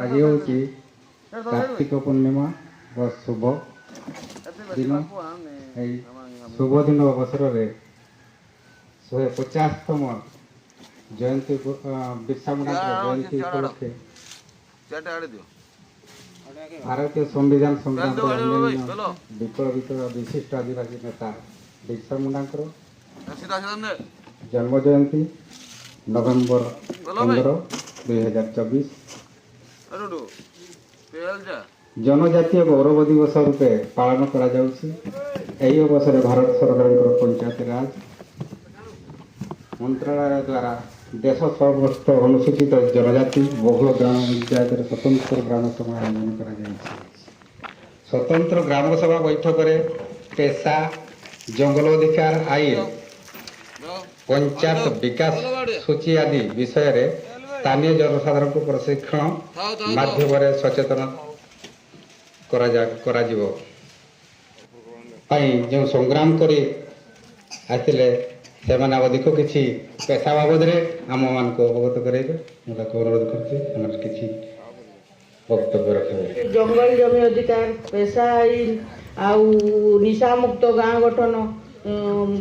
ଆଜି ହେଉଛି କାର୍ତ୍ତିକ ପୂର୍ଣ୍ଣିମା ବା ଶୁଭ ଦିନ। ଏହି ଶୁଭ ଦିନ ଅବସରରେ 150ତମ ଜୟନ୍ତୀ, ବିର୍ସା ମୁଣ୍ଡାଙ୍କର ଜୟନ୍ତୀ ଉପଲକ୍ଷେ ଭାରତୀୟ ସମ୍ବିଧାନ ସଂଗ୍ରାମର ଅନ୍ୟାନ୍ୟ ବିପ୍ଳବୀ ବିଶିଷ୍ଟ ଆଦିବାସୀ ନେତା ବିର୍ସା ମୁଣ୍ଡାଙ୍କର ଜନ୍ମ ଜୟନ୍ତୀ ନଭେମ୍ବର 15 2024 ଜନଜାତୀୟ ଗୌରବ ଦିବସ ରୂପେ ପାଳନ କରାଯାଉଛି। ଏହି ଅବସରରେ ଭାରତ ସରକାରଙ୍କର ପଞ୍ଚାୟତିରାଜ ମନ୍ତ୍ରଣାଳୟ ଦ୍ୱାରା ଦେଶ ସମସ୍ତ ଅନୁସୂଚିତ ଜନଜାତି ବହୁଳ ଗ୍ରାମ ପଞ୍ଚାୟତରେ ସ୍ୱତନ୍ତ୍ର ଗ୍ରାମ ସଭା ଆୟୋଜନ କରାଯାଇଛି। ସ୍ୱତନ୍ତ୍ର ଗ୍ରାମ ସଭା ବୈଠକରେ ପେସା, ଜଙ୍ଗଲ ଅଧିକାର ଆଇନ, ପଞ୍ଚାୟତ ବିକାଶ ସୂଚୀ ଆଦି ବିଷୟରେ ସ୍ଥାନୀୟ ଜନସାଧାରଣଙ୍କୁ ପ୍ରଶିକ୍ଷଣ ମାଧ୍ୟମରେ ସଚେତନ କରାଯିବ ପାଇଁ ଯେଉଁ ସଂଗ୍ରାମ କରି ଆସିଥିଲେ, ସେମାନେ ଅଧିକ କିଛି ପେସା ବାବଦରେ ଆମମାନଙ୍କୁ ଅବଗତ କରାଇବେ। ମୁଁ ତାକୁ ଅନୁରୋଧ କରୁଛି, ସେମାନେ କିଛି ବକ୍ତବ୍ୟ ରଖିବେ। ଜଙ୍ଗଲ ଜମି ଅଧିକାର, ପେସା ଆଇନ ଆଉ ନିଶାମୁକ୍ତ ଗାଁ ଗଠନ,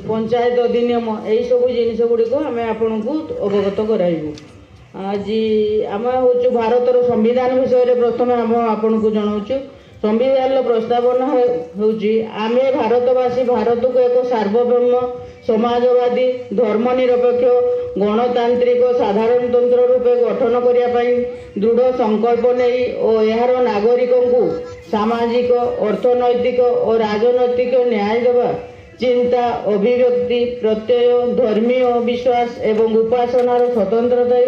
ପଞ୍ଚାୟତ ଅଧିନିୟମ, ଏହିସବୁ ଜିନିଷ ଗୁଡ଼ିକ ଆମେ ଆପଣଙ୍କୁ ଅବଗତ କରାଇବୁ। ଆଜି ଆମେ ହେଉଛୁ ଭାରତର ସମ୍ବିଧାନ ବିଷୟରେ ପ୍ରଥମେ ଆମେ ଆପଣଙ୍କୁ ଜଣାଉଛୁ। ସମ୍ବିଧାନର ପ୍ରସ୍ତାବନା ହେଉଛି, ଆମେ ଭାରତବାସୀ ଭାରତକୁ ଏକ ସାର୍ବଭୌମ, ସମାଜବାଦୀ, ଧର୍ମନିରପେକ୍ଷ, ଗଣତାନ୍ତ୍ରିକ ସାଧାରଣତନ୍ତ୍ର ରୂପେ ଗଠନ କରିବା ପାଇଁ ଦୃଢ଼ ସଂକଳ୍ପ ନେଇ ଓ ଏହାର ନାଗରିକଙ୍କୁ ସାମାଜିକ, ଅର୍ଥନୈତିକ ଓ ରାଜନୈତିକ ନ୍ୟାୟ ଦେବା, ଚିନ୍ତା, ଅଭିବ୍ୟକ୍ତି, ପ୍ରତ୍ୟୟ, ଧର୍ମୀୟ ବିଶ୍ୱାସ ଏବଂ ଉପାସନାର ସ୍ୱତନ୍ତ୍ରତା,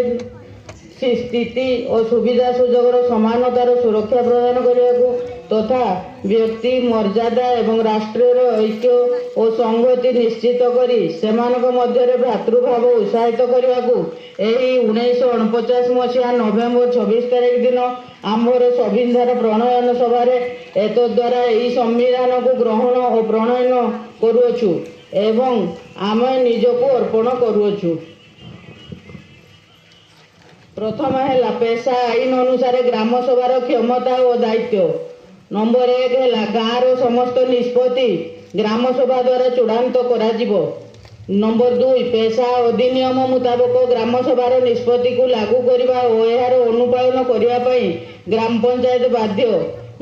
ସ୍ଥିତି ଓ ସୁବିଧା ସୁଯୋଗର ସମାନତାର ସୁରକ୍ଷା ପ୍ରଦାନ କରିବାକୁ ତଥା ବ୍ୟକ୍ତି ମର୍ଯ୍ୟାଦା ଏବଂ ରାଷ୍ଟ୍ରର ଐକ୍ୟ ଓ ସଂହତି ନିଶ୍ଚିତ କରି ସେମାନଙ୍କ ମଧ୍ୟରେ ଭ୍ରାତୃଭାବ ଉତ୍ସାହିତ କରିବାକୁ ଏହି 1949 ମସିହା ନଭେମ୍ବର 26 ତାରିଖ ଦିନ ଆମ୍ଭର ସମ୍ବିଧାନ ପ୍ରଣୟନ ସଭାରେ ଏତଦ୍ୱାରା ଏହି ସମ୍ବିଧାନକୁ ଗ୍ରହଣ ଓ ପ୍ରଣୟନ କରୁଅଛୁ ଏବଂ ଆମେ ନିଜକୁ ଅର୍ପଣ କରୁଅଛୁ। ପ୍ରଥମ ହେଲା ପେସା ଆଇନ ଅନୁସାରେ ଗ୍ରାମ ସଭାର କ୍ଷମତା ଓ ଦାୟିତ୍ୱ। ନମ୍ବର 1 ହେଲା ଗାଁର ସମସ୍ତ ନିଷ୍ପତ୍ତି ଗ୍ରାମ ସଭା ଦ୍ୱାରା ଚୂଡ଼ାନ୍ତ କରାଯିବ। ନମ୍ବର 2, ପେସା ଅଧିନିୟମ ମୁତାବକ ଗ୍ରାମ ସଭାର ନିଷ୍ପତ୍ତିକୁ ଲାଗୁ କରିବା ଓ ଏହାର ଅନୁପାଳନ କରିବା ପାଇଁ ଗ୍ରାମ ପଞ୍ଚାୟତ ବାଧ୍ୟ।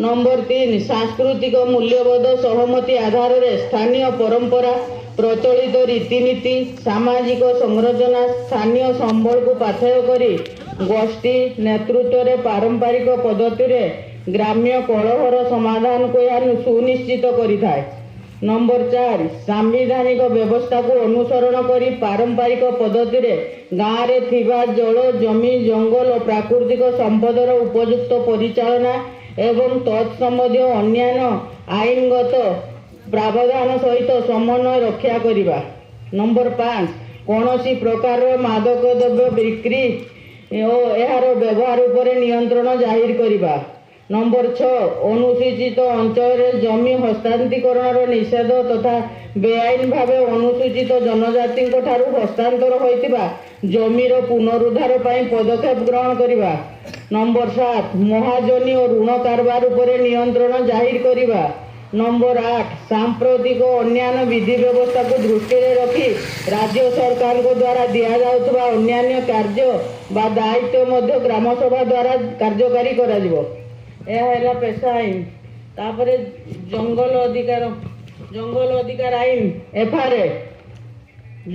ନମ୍ବର 3, ସାଂସ୍କୃତିକ ମୂଲ୍ୟବୋଧ ସହମତି ଆଧାରରେ ସ୍ଥାନୀୟ ପରମ୍ପରା, ପ୍ରଚଳିତ ରୀତିନୀତି, ସାମାଜିକ ସଂରଚନା, ସ୍ଥାନୀୟ ସମ୍ବଳକୁ ପାଥେୟ କରି ଗୋଷ୍ଠୀ ନେତୃତ୍ୱରେ ପାରମ୍ପରିକ ପଦ୍ଧତିରେ ଗ୍ରାମ୍ୟ କଳହର ସମାଧାନକୁ ଏହା ସୁନିଶ୍ଚିତ କରିଥାଏ। ନମ୍ବର 4, ସାମ୍ବିଧାନିକ ବ୍ୟବସ୍ଥାକୁ ଅନୁସରଣ କରି ପାରମ୍ପରିକ ପଦ୍ଧତିରେ ଗାଁରେ ଥିବା ଜଳ, ଜମି, ଜଙ୍ଗଲ ଓ ପ୍ରାକୃତିକ ସମ୍ପଦର ଉପଯୁକ୍ତ ପରିଚାଳନା ଏବଂ ତତ୍ସମ୍ବନ୍ଧୀୟ ଅନ୍ୟାନ୍ୟ ଆଇନଗତ ପ୍ରାବଧାନ ସହିତ ସମନ୍ୱୟ ରକ୍ଷା କରିବା। ନମ୍ବର 5, କୌଣସି ପ୍ରକାରର ମାଦକ ଦ୍ରବ୍ୟ ବିକ୍ରି ଓ ଏହାର ବ୍ୟବହାର ଉପରେ ନିୟନ୍ତ୍ରଣ ଜାହିର କରିବା। ନମ୍ବର 6, ଅନୁସୂଚିତ ଅଞ୍ଚଳରେ ଜମି ହସ୍ତାନ୍ତରୀକରଣର ନିଷେଧ ତଥା ବେଆଇନ ଭାବେ ଅନୁସୂଚିତ ଜନଜାତିଙ୍କ ଠାରୁ ହସ୍ତାନ୍ତର ହୋଇଥିବା ଜମିର ପୁନରୁଦ୍ଧାର ପାଇଁ ପଦକ୍ଷେପ ଗ୍ରହଣ କରିବା। ନମ୍ବର 7, ମହାଜନୀ ଓ ଋଣ କାରବାର ଉପରେ ନିୟନ୍ତ୍ରଣ ଜାହିର କରିବା। ନମ୍ବର 8, ସାମ୍ପ୍ରତିକ ଅନ୍ୟାନ୍ୟ ବିଧି ବ୍ୟବସ୍ଥାକୁ ଦୃଷ୍ଟିରେ ରଖି ରାଜ୍ୟ ସରକାରଙ୍କ ଦ୍ୱାରା ଦିଆଯାଉଥିବା ଅନ୍ୟାନ୍ୟ କାର୍ଯ୍ୟ ବା ଦାୟିତ୍ୱ ମଧ୍ୟ ଗ୍ରାମସଭା ଦ୍ୱାରା କାର୍ଯ୍ୟକାରୀ କରାଯିବ। ଏହା ହେଲା ପେସା ଆଇନ। ତାପରେ ଜଙ୍ଗଲ ଅଧିକାର, ଜଙ୍ଗଲ ଅଧିକାର ଆଇନ ଏଫଆରଏ।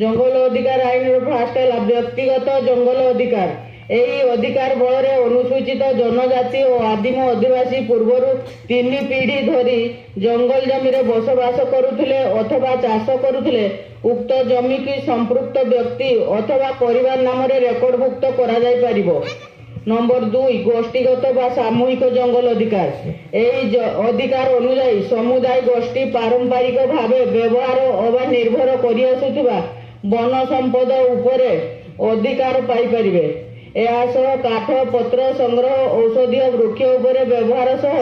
ଜଙ୍ଗଲ ଅଧିକାର ଆଇନର ଫାଷ୍ଟ ହେଲା ବ୍ୟକ୍ତିଗତ ଜଙ୍ଗଲ ଅଧିକାର। ଏହି ଅଧିକାର ବଳରେ ଅନୁସୂଚିତ ଜନଜାତି ଓ ଆଦିମ ଅଧିବାସୀ ପୂର୍ବରୁ 3 ପିଢ଼ି ଧରି ଜଙ୍ଗଲ ଜମିରେ ବସବାସ କରୁଥିଲେ ଅଥବା ଚାଷ କରୁଥିଲେ, ଉକ୍ତ ଜମିକି ସମ୍ପୃକ୍ତ ବ୍ୟକ୍ତି ଅଥବା ପରିବାର ନାମରେ ରେକର୍ଡଭୁକ୍ତ କରାଯାଇପାରିବ। ନମ୍ବର 2, ଗୋଷ୍ଠୀଗତ ବା ସାମୂହିକ ଜଙ୍ଗଲ ଅଧିକାର। ଏହି ଅଧିକାର ଅନୁଯାୟୀ ସମୁଦାୟ ଗୋଷ୍ଠୀ ପାରମ୍ପରିକ ଭାବେ ବ୍ୟବହାର ଅବା ନିର୍ଭର କରିଆସୁଥିବା ବନ ସମ୍ପଦ ଉପରେ ଅଧିକାର ପାଇପାରିବେ। ଏହା ସହ କାଠ, ପତ୍ର ସଂଗ୍ରହ, ଔଷଧୀୟ ବୃକ୍ଷ ଉପରେ ବ୍ୟବହାର ସହ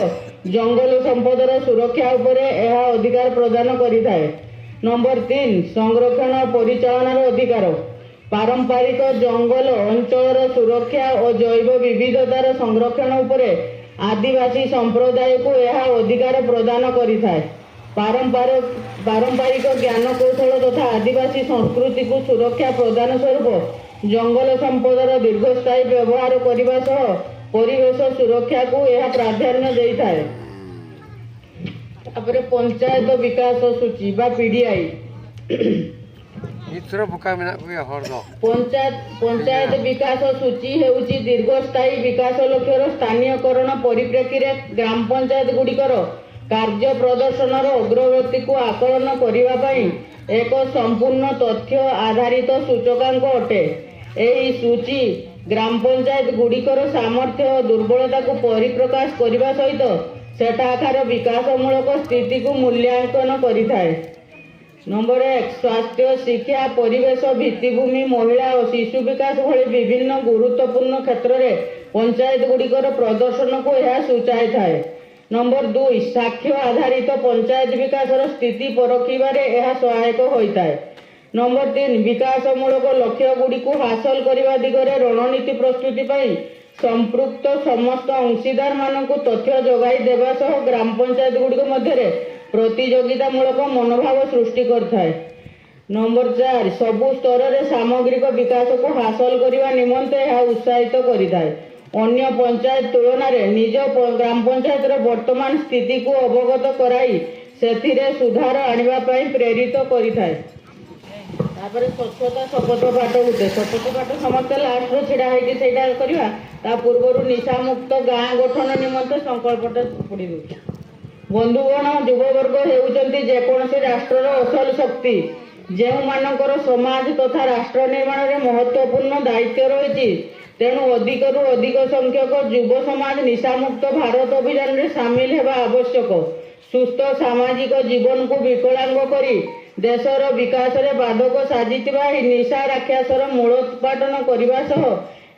ଜଙ୍ଗଲ ସମ୍ପଦର ସୁରକ୍ଷା ଉପରେ ଏହା ଅଧିକାର ପ୍ରଦାନ କରିଥାଏ। ନମ୍ବର 3, ସଂରକ୍ଷଣ ପରିଚାଳନାର ଅଧିକାର। ପାରମ୍ପରିକ ଜଙ୍ଗଲ ଅଞ୍ଚଳର ସୁରକ୍ଷା ଓ ଜୈବ ବିବିଧତାର ସଂରକ୍ଷଣ ଉପରେ ଆଦିବାସୀ ସମ୍ପ୍ରଦାୟକୁ ଏହା ଅଧିକାର ପ୍ରଦାନ କରିଥାଏ। ପାରମ୍ପରିକ ଜ୍ଞାନକୌଶଳ ତଥା ଆଦିବାସୀ ସଂସ୍କୃତିକୁ ସୁରକ୍ଷା ପ୍ରଦାନ ସ୍ୱରୂପ ଜଙ୍ଗଲ ସମ୍ପଦର ଦୀର୍ଘସ୍ଥାୟୀ ବ୍ୟବହାର କରିବା ସହ ପରିବେଶ ସୁରକ୍ଷାକୁ ଏହା ପ୍ରାଧାନ୍ୟ ଦେଇଥାଏ। ତାପରେ ପଞ୍ଚାୟତ ବିକାଶ ସୂଚୀ ବା ପିଡିଆଇ। ᱜᱤᱫᱽᱨᱟᱹ ᱵᱚᱠᱟ ᱢᱮᱱᱟᱜ ᱠᱚᱜᱮᱭᱟ ᱦᱚᱲ ᱫᱚ। ପଞ୍ଚାୟତ ବିକାଶ ସୂଚୀ ହେଉଛି ଦୀର୍ଘସ୍ଥାୟୀ ବିକାଶ ଲକ୍ଷ୍ୟର ସ୍ଥାନୀୟକରଣ ପରିପ୍ରେକ୍ଷୀରେ ଗ୍ରାମ ପଞ୍ଚାୟତ ଗୁଡ଼ିକର କାର୍ଯ୍ୟ ପ୍ରଦର୍ଶନର ଅଗ୍ରଗତିକୁ ଆକଳନ କରିବା ପାଇଁ ଏକ ସମ୍ପୂର୍ଣ୍ଣ ତଥ୍ୟ ଆଧାରିତ ସୂଚକାଙ୍କ ଅଟେ। ଏହି ସୂଚୀ ଗ୍ରାମ ପଞ୍ଚାୟତ ଗୁଡ଼ିକର ସାମର୍ଥ୍ୟ ଓ ଦୁର୍ବଳତାକୁ ପରିପ୍ରକାଶ କରିବା ସହିତ ସେଠାକାର ବିକାଶମୂଳକ ସ୍ଥିତିକୁ ମୂଲ୍ୟାଙ୍କନ କରିଥାଏ। ନମ୍ବର 1, ସ୍ୱାସ୍ଥ୍ୟ, ଶିକ୍ଷା, ପରିବେଶ, ଭିତ୍ତିଭୂମି, ମହିଳା ଓ ଶିଶୁ ବିକାଶ ଭଳି ବିଭିନ୍ନ ଗୁରୁତ୍ୱପୂର୍ଣ୍ଣ କ୍ଷେତ୍ରରେ ପଞ୍ଚାୟତ ଗୁଡ଼ିକର ପ୍ରଦର୍ଶନକୁ ଏହା ସୂଚାଇଥାଏ। ନମ୍ବର 2, ସାକ୍ଷ୍ୟ ଆଧାରିତ ପଞ୍ଚାୟତ ବିକାଶର ସ୍ଥିତି ପରଖିବାରେ ଏହା ସହାୟକ ହୋଇଥାଏ। ନମ୍ବର 3, ବିକାଶମୂଳକ ଲକ୍ଷ୍ୟ ଗୁଡ଼ିକୁ ହାସଲ କରିବା ଦିଗରେ ରଣନୀତି ପ୍ରସ୍ତୁତି ପାଇଁ ସମ୍ପୃକ୍ତ ସମସ୍ତ ଅଂଶୀଦାରମାନଙ୍କୁ ତଥ୍ୟ ଯୋଗାଇ ଦେବା ସହ ଗ୍ରାମ ପଞ୍ଚାୟତ ଗୁଡ଼ିକ ମଧ୍ୟରେ ପ୍ରତିଯୋଗିତାମୂଳକ ମନୋଭାବ ସୃଷ୍ଟି କରିଥାଏ। ନମ୍ବର 4, ସବୁ ସ୍ତରରେ ସାମଗ୍ରିକ ବିକାଶକୁ ହାସଲ କରିବା ନିମନ୍ତେ ଏହା ଉତ୍ସାହିତ କରିଥାଏ। ଅନ୍ୟ ପଞ୍ଚାୟତ ତୁଳନାରେ ନିଜ ଗ୍ରାମ ପଞ୍ଚାୟତର ବର୍ତ୍ତମାନ ସ୍ଥିତିକୁ ଅବଗତ କରାଇ ସେଥିରେ ସୁଧାର ଆଣିବା ପାଇଁ ପ୍ରେରିତ କରିଥାଏ। ତାପରେ ସ୍ୱଚ୍ଛତା ଶପଥ ପାଠ ଗୋଟେ। ଶପଥ ପାଠ ସମସ୍ତେ ଲାଷ୍ଟରେ ଛିଡ଼ା ହେଇକି ସେଇଟା କରିବା। ତା ପୂର୍ବରୁ ନିଶାମୁକ୍ତ ଗାଁ ଗଠନ ନିମନ୍ତେ ସଂକଳ୍ପଟା ପଢ଼ି ଦେଉଛି। ବନ୍ଧୁଗଣ, ଯୁବବର୍ଗ ହେଉଛନ୍ତି ଯେକୌଣସି ରାଷ୍ଟ୍ରର ଅସଲ ଶକ୍ତି, ଯେଉଁମାନଙ୍କର ସମାଜ ତଥା ରାଷ୍ଟ୍ର ନିର୍ମାଣରେ ମହତ୍ୱପୂର୍ଣ୍ଣ ଦାୟିତ୍ୱ ରହିଛି। ତେଣୁ ଅଧିକରୁ ଅଧିକ ସଂଖ୍ୟକ ଯୁବ ସମାଜ ନିଶାମୁକ୍ତ ଭାରତ ଅଭିଯାନରେ ସାମିଲ ହେବା ଆବଶ୍ୟକ। ସୁସ୍ଥ ସାମାଜିକ ଜୀବନକୁ ବିକଳାଙ୍ଗ କରି ଦେଶର ବିକାଶରେ ବାଧକ ସାଜିଥିବା ଏହି ନିଶା ରାକ୍ଷସର ମୂଳୋତ୍ପାଟନ କରିବା ସହ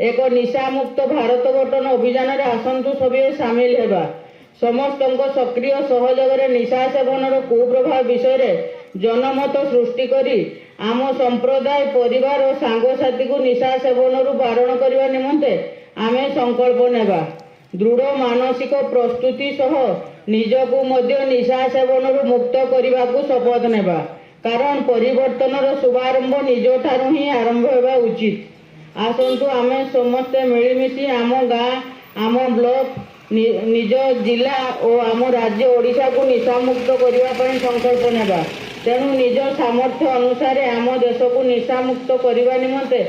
ଏକ ନିଶାମୁକ୍ତ ଭାରତ ଗଠନ ଅଭିଯାନରେ ଆସନ୍ତୁ ସଭିଏଁ ସାମିଲ ହେବା। ସମସ୍ତଙ୍କ ସକ୍ରିୟ ସହଯୋଗରେ ନିଶା ସେବନର କୁପ୍ରଭାବ ବିଷୟରେ ଜନମତ ସୃଷ୍ଟି କରି ଆମ ସମ୍ପ୍ରଦାୟ, ପରିବାର ଓ ସାଙ୍ଗସାଥୀକୁ ନିଶା ସେବନରୁ ବାରଣ କରିବା ନିମନ୍ତେ ଆମେ ସଂକଳ୍ପ ନେବା। ଦୃଢ଼ ମାନସିକ ପ୍ରସ୍ତୁତି ସହ ନିଜକୁ ମଧ୍ୟ ନିଶା ସେବନରୁ ମୁକ୍ତ କରିବାକୁ ଶପଥ ନେବା, କାରଣ ପରିବର୍ତ୍ତନର ଶୁଭାରମ୍ଭ ନିଜଠାରୁ ହିଁ ଆରମ୍ଭ ହେବା ଉଚିତ। ଆସନ୍ତୁ ଆମେ ସମସ୍ତେ ମିଳିମିଶି ଆମ ଗାଁ, ଆମ ବ୍ଲକ, ନିଜ ଜିଲ୍ଲା ଓ ଆମ ରାଜ୍ୟ ଓଡ଼ିଶାକୁ ନିଶାମୁକ୍ତ କରିବା ପାଇଁ ସଂକଳ୍ପ ନେବା। ତେଣୁ ନିଜ ସାମର୍ଥ୍ୟ ଅନୁସାରେ ଆମ ଦେଶକୁ ନିଶାମୁକ୍ତ କରିବା ନିମନ୍ତେ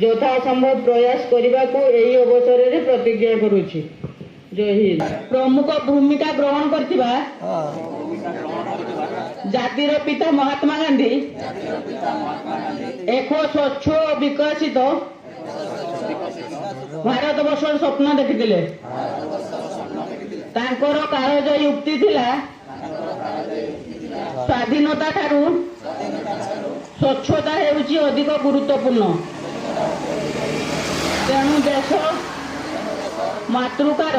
ଯଥାସମ୍ଭବ ପ୍ରୟାସ କରିବାକୁ ଏହି ଅବସରରେ ପ୍ରତିଜ୍ଞା କରୁଛି। ଜୟ ହିନ୍ଦ। ପ୍ରମୁଖ ଭୂମିକା ଗ୍ରହଣ କରିଥିବା ଜାତିର ପିତା ମହାତ୍ମା ଗାନ୍ଧୀ ଏକ ସ୍ୱଚ୍ଛ ଓ ବିକଶିତ ଭାରତବର୍ଷର ସ୍ୱପ୍ନ ଦେଖିଥିଲେ। ତାଙ୍କର କାଳଜୟୀ ଉକ୍ତି ଥିଲା, ସ୍ୱାଧୀନତା ଠାରୁ ସ୍ୱଚ୍ଛତା ହେଉଛି ଅଧିକ ଗୁରୁତ୍ୱପୂର୍ଣ୍ଣ। ତେଣୁ ଦେଶ ମାତୃକାର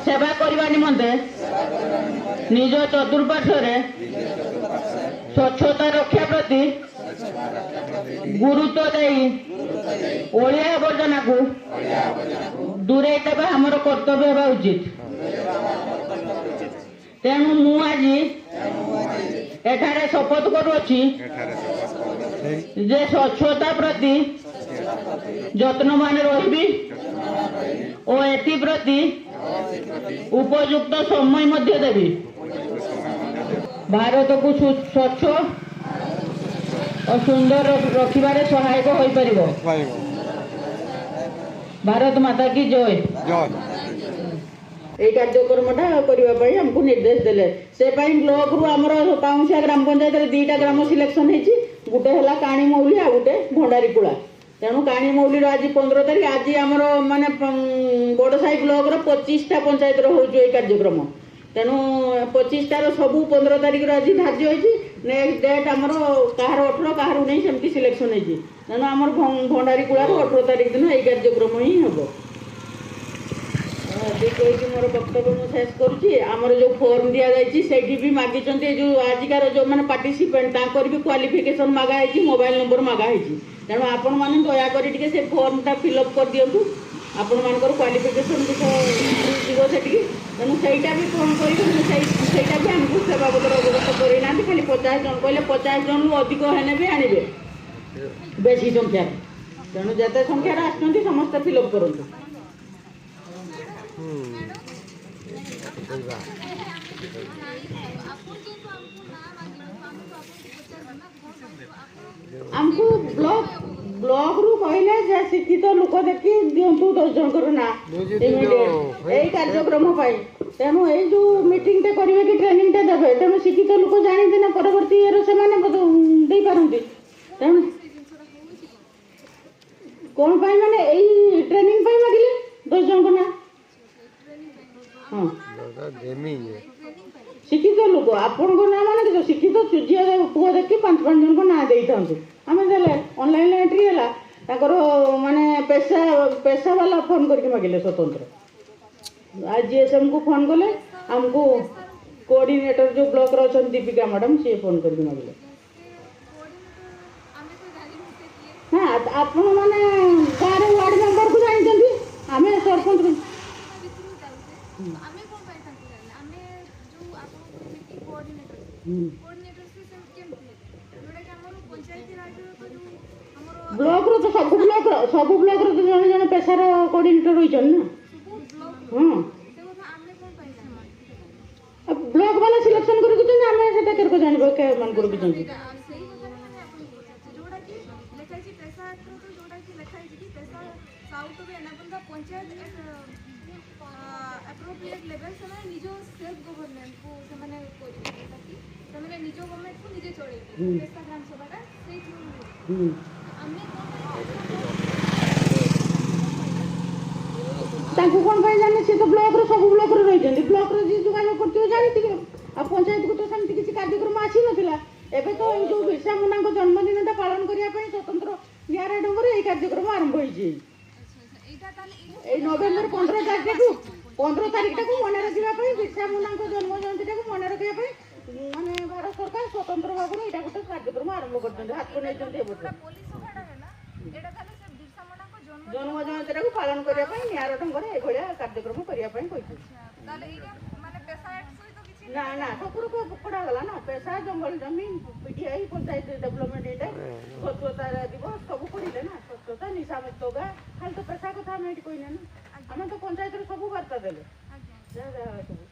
ସେବା କରିବା ନିମନ୍ତେ ନିଜ ଚତୁଃପାର୍ଶ୍ୱରେ ସ୍ୱଚ୍ଛତା ରକ୍ଷା ପ୍ରତି ଗୁରୁତ୍ୱ ଦେଇ ଅଳିଆ ଆବର୍ଜନାକୁ ଦୂରେଇ ଦେବା ଆମର କର୍ତ୍ତବ୍ୟ ହେବା ଉଚିତ। ତେଣୁ ମୁଁ ଆଜି ଏଠାରେ ଶପଥ କରୁଅଛି ଯେ ସ୍ୱଚ୍ଛତା ପ୍ରତି ଯତ୍ନବାନ ରହିବି ଓ ଏଥିପ୍ରତି ଉପଯୁକ୍ତ ସମୟ ମଧ୍ୟ ଦେବି। ଭାରତକୁ ସ୍ୱଚ୍ଛ ଓ ସୁନ୍ଦର ରଖିବାରେ ସହାୟକ ହୋଇପାରିବ। ଭାରତ ମାତା କି ଜୟ। ଜୟ। ଏଇ କାର୍ଯ୍ୟକ୍ରମଟା କରିବା ପାଇଁ ଆମକୁ ନିର୍ଦ୍ଦେଶ ଦେଲେ। ସେ ପାଇଁ ବ୍ଲକରୁ ଆମର ପାଉଁଶିଆ ଗ୍ରାମ ପଞ୍ଚାୟତରେ 2ଟା ଗ୍ରାମ ସିଲେକ୍ସନ ହେଇଛି। ଗୋଟେ ହେଲା କାଣିମୌଲି ଆଉ ଗୋଟେ ଭଣ୍ଡାରୀକୁଳା। ତେଣୁ କାଣିମୌଲିର ଆଜି 15 ତାରିଖ। ଆଜି ଆମର ମାନେ ବଡ଼ସାହି ବ୍ଲକର 25ଟା ପଞ୍ଚାୟତର ହଉଛି ଏଇ କାର୍ଯ୍ୟକ୍ରମ। ତେଣୁ 25ଟାର ସବୁ 15 ତାରିଖର ଆଜି ଧାର୍ଯ୍ୟ ହେଇଛି। ନେକ୍ସଟ ଡେଟ୍ ଆମର କାହାର 18, କାହାର 19, ସେମିତି ସିଲେକ୍ସନ ହେଇଛି। ତେଣୁ ଆମର ଭଣ୍ଡାରୀକୁଳାରୁ 18 ତାରିଖ ଦିନ ଏଇ କାର୍ଯ୍ୟକ୍ରମ ହିଁ ହେବ। କହିକି ମୋର ବକ୍ତବ୍ୟ ମୁଁ ଶେଷ କରୁଛି। ଆମର ଯେଉଁ ଫର୍ମ ଦିଆଯାଇଛି, ସେଇଠି ବି ମାଗିଛନ୍ତି, ଏ ଯେଉଁ ଆଜିକାର ଯେଉଁମାନେ ପାର୍ଟିସିପେଣ୍ଟ, ତାଙ୍କର ବି କ୍ୱାଲିଫିକେସନ୍ ମାଗା ହେଇଛି, ମୋବାଇଲ ନମ୍ବର ମାଗା ହେଇଛି। ତେଣୁ ଆପଣମାନେ ଦୟାକରି ଟିକେ ସେ ଫର୍ମଟା ଫିଲ୍ଅପ୍ କରିଦିଅନ୍ତୁ। ଆପଣମାନଙ୍କର କ୍ୱାଲିଫିକେସନ୍ ବିଷୟ ଯିବ ସେଠିକି। ତେଣୁ ସେଇଟା ବି କ'ଣ କରିବେ, ମୁଁ ସେଇଟା ବି ଆମକୁ ସେ ବାବଦରେ ଅବଗତ କରିନାହାନ୍ତି। ଖାଲି 50 ଜଣ କହିଲେ, 50 ଜଣରୁ ଅଧିକ ହେଲେ ବି ଆଣିବେ ବେଶୀ ସଂଖ୍ୟାରେ। ତେଣୁ ଯେତେ ସଂଖ୍ୟାରେ ଆସୁଛନ୍ତି, ସମସ୍ତେ ଫିଲ୍ଅପ୍ କରନ୍ତୁ। ଆପଣ ଯେହେତୁ ଆମକୁ ନାଁ ମାଗିବେ, ତ ଆମେ ତ ଆପଣଙ୍କୁ ପଚାରିବୁ ନା କ'ଣ ପାଇଁ ତ ଆପଣ ଆମକୁ ବ୍ଲକରୁ କହିଲେ ଯେ ଶିକ୍ଷିତ ଲୋକ ଦେଖି ଦିଅନ୍ତୁ 10 ଜଣଙ୍କର ନାଁ ଇମିଡିଏଟ୍ ଏଇ କାର୍ଯ୍ୟକ୍ରମ ପାଇଁ। ତେଣୁ ଏଇ ଯୋଉ ମିଟିଂଟା କରିବେ କି ଟ୍ରେନିଂଟା ଦେବେ, ତେଣୁ ଶିକ୍ଷିତ ଲୋକ ଜାଣିନ୍ତି ନା, ପରବର୍ତ୍ତୀ ଇଏର ସେମାନେ ଦେଇପାରନ୍ତି। ତେଣୁ ସେ ଜିନିଷଟା ହେଉଛି କ'ଣ ପାଇଁ, ମାନେ ଏଇ ଟ୍ରେନିଂ ପାଇଁ ମାଗିଲେ 10 ଜଣଙ୍କ ନାଁ। ଟ୍ରେନିଂ ପାଇଁ? ହଁ। ଟ୍ରେନିଂ ପାଇଁ। ଶିକ୍ଷିତ ଲୋକ ଆପଣଙ୍କ ନାଁ, ମାନେ କିଛି ଶିକ୍ଷିତ ଝିଅ ପୁଅ ଦେଖି ପାଞ୍ଚ ପାଞ୍ଚ ଜଣଙ୍କ ନାଁ ଦେଇଥାନ୍ତୁ। ଆମେ ଦେଲେ, ଅନଲାଇନ୍ ଏଣ୍ଟ୍ରି ହେଲା ତାଙ୍କର। ମାନେ ପେସା ବାଲା ଫୋନ୍ କରିକି ମାଗିଲେ ସ୍ୱତନ୍ତ୍ର। ଜିଏସ୍ଏମ୍କୁ ଫୋନ୍ କଲେ ଆମକୁ, କୋଅର୍ଡିନେଟର ଯେଉଁ ବ୍ଲକର ଅଛନ୍ତି ଦୀପିକା ମ୍ୟାଡ଼ାମ୍, ସିଏ ଫୋନ୍ କରିକି ମାଗିଲେ। ସେ କୋଅର୍ଡିନେଟର ଆମେ ତ ଜାଣିନୁ ସେ କିଏ। ନା, ଆପଣମାନେ ଗାଁରେ ୱାର୍ଡ଼ ମେମ୍ବରକୁ ଜାଣିଛନ୍ତି, ଆମେ ସରପଞ୍ଚ ଭିତରକୁ ଯାଉଛେ, ତ ଆମେ କ'ଣ ପାଇଁ ତାଙ୍କୁ ଜାଣିଲେ? ଆମେ ଯୋଉ ଆପଣଙ୍କୁ ମିଟିଂ କୋଅର୍ଡିନେଟର, କୋଅର୍ଡିନେଟର ସେ କେମିତି ହେଲେ? ଯୋଉଟାକି ଆମର ପଞ୍ଚାୟତି ରାଜର ତ ଯୋଉ ଆମର ବ୍ଲକର ତ ସବୁ ବ୍ଲକର ତ ଜଣେ ଜଣେ ପେସାର କୋଅର୍ଡିନେଟର ରହିଛନ୍ତି ନା। ସବୁ ବ୍ଲକ ହଁ। ସେ କଥା ଆମେ କ'ଣ ପାଇଁ ଜାଣିଲେ? ଆଉ ବ୍ଲକ ବାଲା ସିଲେକ୍ସନ କରିକି, ଆମେ ସେଟା କେରକ ଜାଣିବ କେମାନଙ୍କୁ ରଖିଛନ୍ତି? ସେଇଟା ସେଇ କଥାଟା ମାନେ ଆପଣଙ୍କୁ ପଚାରୁଛି, ଯୋଉଟାକି ଲେଖା ହେଇଛି ପେସା ଆକ୍ଟରେ ତ, ଯୋଉଟାକି ଲେଖା ହେଇଛି କି PESA sought to be enable the panchayat at appropriate level, ସେମାନେ ନିଜ ସେଲ୍ଫ ଗଭର୍ଣ୍ଣମେଣ୍ଟକୁ ସେମାନେ କରିବେ, ଯୋଉଟାକି ସେମାନେ ନିଜ ଗଭର୍ଣ୍ଣମେଣ୍ଟକୁ ନିଜେ ଚଳେଇବେ। ପେସା ଗ୍ରାମ ସଭାଟା ସେଇଥିରୁ ଆମେ କ'ଣ ପାଇଁ ତାଙ୍କୁ କ'ଣ ପାଇଁ ଜାଣିଲେ? ସିଏ ତ ବ୍ଲକର ସବୁ ବ୍ଲକରେ ରହିଛନ୍ତି। ବ୍ଲକର ଯିଏ ଯୋଗାଯୋଗ କରୁଥିବେ ଜାଣିଥିବେ। ଆଉ ପଞ୍ଚାୟତକୁ ତ ସେମିତି କିଛି କାର୍ଯ୍ୟକ୍ରମ ଆସିନଥିଲା। ଏବେ ତ ଏଇ ଯୋଉ ବିର୍ସା ମୁଣ୍ଡାଙ୍କ ଜନ୍ମଦିନଟା ପାଳନ କରିବା ପାଇଁ ସ୍ୱତନ୍ତ୍ର ନିଆରା ଢଙ୍ଗରେ ଏଇ କାର୍ଯ୍ୟକ୍ରମ ଆରମ୍ଭ ହେଇଛି। ଆଚ୍ଛା ଆଚ୍ଛା ଏଇଟା ତାହେଲେ ଏଇ ଏଇ ନଭେମ୍ବର 15 ତାରିଖଟାକୁ, 15 ତାରିଖଟାକୁ ମନେ ରଖିବା ପାଇଁ, ବିର୍ସା ମୁଣ୍ଡାଙ୍କ ଜନ୍ମ ଜୟନ୍ତୀଟାକୁ ମନେ ରଖିବା ପାଇଁ, ମାନେ ଭାରତ ସରକାର ସ୍ୱତନ୍ତ୍ର ଭାବରେ ଏଇଟା ଗୋଟେ କାର୍ଯ୍ୟକ୍ରମ ଆରମ୍ଭ କରିଛନ୍ତି, ହାତକୁ ନେଇଛନ୍ତି ଏ ବର୍ଷ। ଯୋଉଟା ପଲ୍ଲୀ ସଭାଟା ହେଲା, ଏଇଟା ତାହେଲେ ସେ ବିର୍ସା ମୁଣ୍ଡାଙ୍କ ଜନ୍ମ ଜନ୍ମ ଜୟନ୍ତୀଟାକୁ ପାଳନ କରିବା ପାଇଁ ନିଆରା ଢଙ୍ଗରେ ଏଇଭଳିଆ କାର୍ଯ୍ୟକ୍ରମ କରିବା ପାଇଁ କହିଛନ୍ତି। ତାହେଲେ ଏଇଟା ମାନେ ପେସା ଆକ୍ଟ ସହିତ କିଛି ନା ନା, ସବୁରୁ ପଢ଼ାଗଲା ନା, ପେସା, ଜଙ୍ଗଲ ଜମି, ପିଡିଆଇ, ପଞ୍ଚାୟତ ଡେଭଲପମେଣ୍ଟ, ଏଇଟା ସ୍ୱଚ୍ଛତା ଦିବସ, ସବୁ ପଢ଼ିଲେ ନା, ସ୍ୱଚ୍ଛତା, ନିଶାମୁକ୍ତ ଗାଁ। ଖାଲି ତ ପେସା କଥା ଆମେ ଏଇଠି କହିନେ ନା, ଆମେ ତ ପଞ୍ଚାୟତର ସବୁ ବାର୍ତ୍ତା ଦେଲେ। ଆଜ୍ଞା। ଯାହା ଯାହା ସବୁ।